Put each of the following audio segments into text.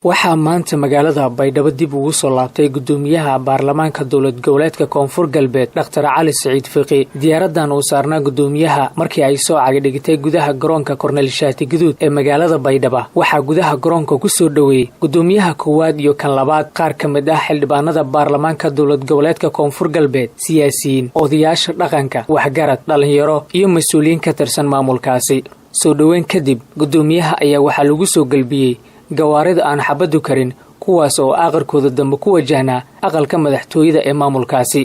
Waxaa maanta magaalada Baydhabo dib ugu soo laabtay gudoomiyaha baarlamaanka Dowlad Goboleedka Koonfur Galbeed, Dhakhtar Cali Siciid Fiqi. Diyaaradan uu saarnaa gudoomiyaha markii ay soo cagdhigtay gudaha garoonka Korneyl Shaati Guduud ee magaalada Baydhaba, waxaa gudaha garoonka ku soo dhoweeyey gudoomiyaha koowaad iyo kan labaad, qaar ka mid ah xildhibaanada baarlamaanka Dowlad Goboleedka Koonfur Galbeed, siyaasiyiin, odayaasha dhaqanka, waxgarad, dhalinyaro iyo mas-uuliyiin ka tirsan maamulkaasi. Soo dhoweyn kadib, gudoomiyaha ayaa waxaa lagu soo gelbiyey gawaarida aan xabaddu karin, kuwaas oo aqarkooda dambe ku wajahnaa aqalka madaxtooyada ee maamulkaasi.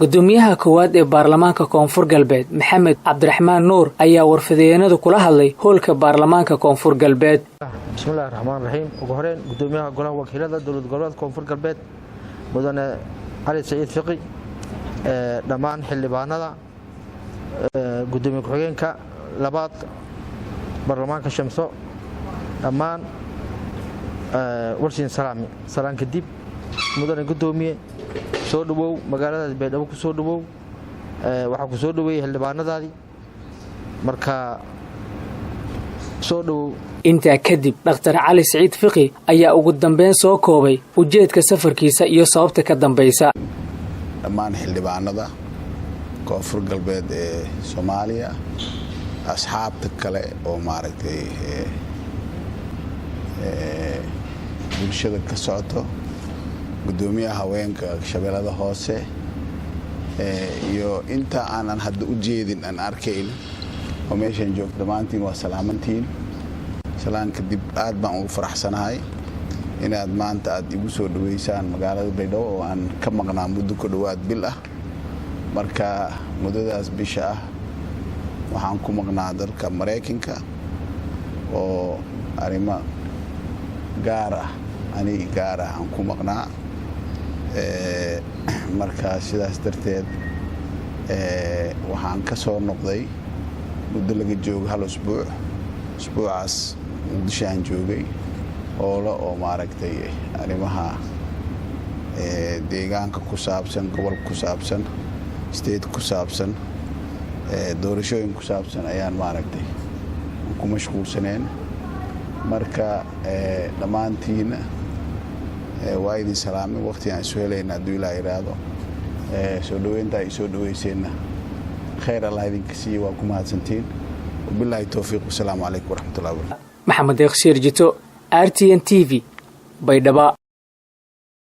Gudoomiyaha koowaad ee baarlamaanka Koonfur Galbeed, Maxamed Cabdiraxmaan Nuur, ayaa warfideenada kula hadlay hoolka baarlamaanka Koonfur Galbeed. Bismillahi raxmaan raxiim. Ugu horeyn, gudoomiyaha golaha wakiilada Dowlad Goboleedka Koonfur Galbeed, mudane Cali Saciid Fiqi, dhammaan xildhibaanada, gudoomiye ku-xigeenka labaad baarlamaanka Shamso, dhammaan warsiin salaami. Salaan kadib, mudane gudoomiye, soo dhowow magaaladaadi Baydhabo, ku soo dhowow. Waxaa ku soo dhoweeyey xildhibaanadaadii, marka soo dhowow. Intaa kadib, Dhakhtar Cali Siciid Fiqi ayaa ugu dambeyn soo koobay ujeedka safarkiisa iyo sababta ka dambaysa. Dhammaan xildhibaanada Koonfur Galbeed ee Soomaaliya, asxaabta kale oo maaragtay bulshada ka socoto, gudoomiyaha haweenka Shabeellada Hoose iyo inta aanan hadda u jeedin aan arkayn oo meeshan joogto, dhammaantiin waa salaamantiin. Salaan kadib, aad baan ugu faraxsanahay inaad maanta aad igu soo dhaweysaan magaalada Baydhabo oo aan ka maqnaa muddo ku dhowaad bil ah. Marka muddadaas bisha ah waxaan ku maqnaa dalka Maraykanka oo arrimo gaar ah, ani gaar ah, aan ku maqnaa. Marka sidaas darteed waxaan ka soo noqday muddo laga joogo hal usbuuc. Usbuucaas Muqdisho aan joogay, hoolo oo maaragtay arrimaha deegaanka ku saabsan, gobolka ku saabsan, state ku saabsan, doorashooyin ku saabsan ayaan maaragtay ku mashquulsaneen. Marka dhammaantiina waa idin salaamay. Waqti aan isu helayna hadduu Ilaa iraado. Soo dhoweynta ay soo dhoweyseenna khayr Allah idinka siiye, waa ku mahadsantiin. Wabilaahi towfiiq, wasalaamu calaykum waraxmatullahi wabarakatu. Maxamed Deeqshiir Jito, RTN TV, Baydhaba.